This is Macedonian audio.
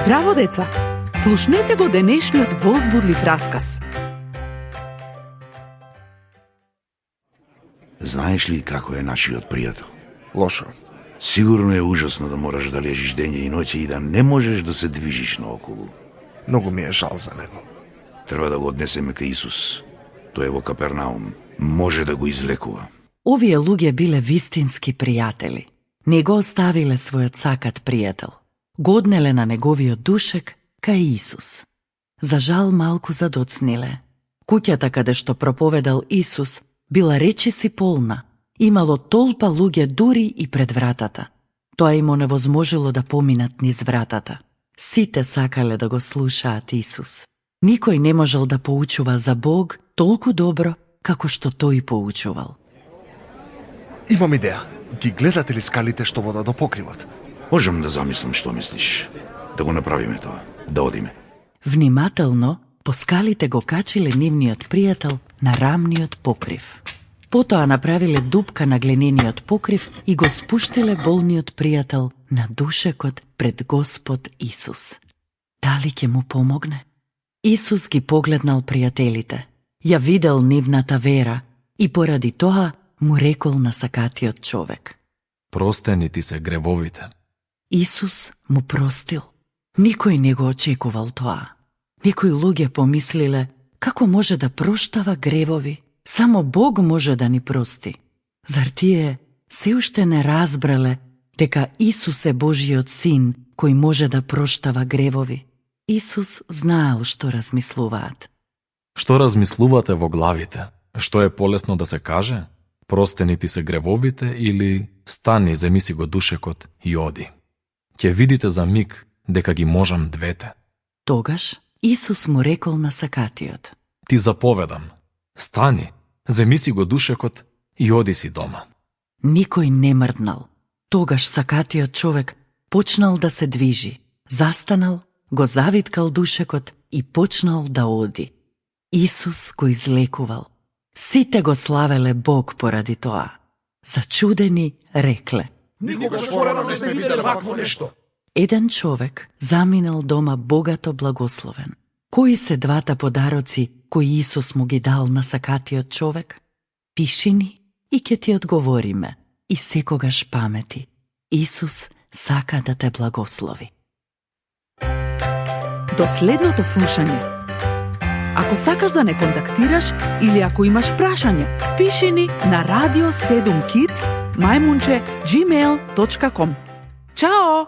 Здраво, деца! Слушнете го денешниот возбудлив расказ. Знаеш ли како е нашиот пријател? Лошо. Сигурно е ужасно да мораш да лежиш дење и ноќе и да не можеш да се движиш наоколу. Многу ми е жал за него. Треба да го однесеме кај Исус. Тој е во Капернаум. Може да го излекува. Овие луѓе биле вистински пријатели. Не го оставиле својот сакат пријател. Го однеле на неговиот душек кај Исус. За жал малку задоцниле. Куќата каде што проповедал Исус била речиси полна. Имало толпа луѓе дури и пред вратата. Тоа им оневозможило да поминат низ вратата. Сите сакале да го слушаат Исус. Никој не можел да поучува за Бог толку добро како што тој поучувал. Имам идеја. Ги гледате ли скалите што водат до покривот? Можам да замислам што мислиш. Да го направиме тоа. Да одиме. Внимателно по скалите го качиле нивниот пријател на рамниот покрив. Потоа направиле дупка на глинениот покрив и го спуштиле болниот пријател на душекот пред Господ Исус. Дали ќе му помогне? Исус ги погледнал пријателите, ја видел нивната вера и поради тоа му рекол на сакатиот човек: Простени ти се гревовите. Исус му простил. Никој не го очекувал тоа. Некои луѓе помислиле како може да проштава гревови. Само Бог може да ни прости. Зар тие се уште не разбрале дека Исус е Божиот син кој може да проштава гревови? Исус знаел што размислуваат. Што размислувате во главите? Што е полесно да се каже? Простени ти се гревовите или стани, земи си го душекот и оди. Ќе видите за миг дека ги можам двете. Тогаш Исус му рекол на сакатиот: Ти заповедам, стани, земи си го душекот и оди си дома. Никој не мрднал. Тогаш сакатиот човек почнал да се движи, застанал, го завиткал душекот и почнал да оди. Исус го излекувал. Сите го славеле Бог поради тоа. Зачудени рекле: Никогаш порано не сме виделе вакво нешто. Еден човек заминал дома богато благословен. Кои се двата подароци кои Исус му ги дал на сакатиот човек? Пиши ни и ќе ти одговориме. И секогаш памети. Исус сака да те благослови. До следното слушање. Ако сакаш да не контактираш или ако имаш прашање, пиши ни на radio7kids@gmail.com. Чао!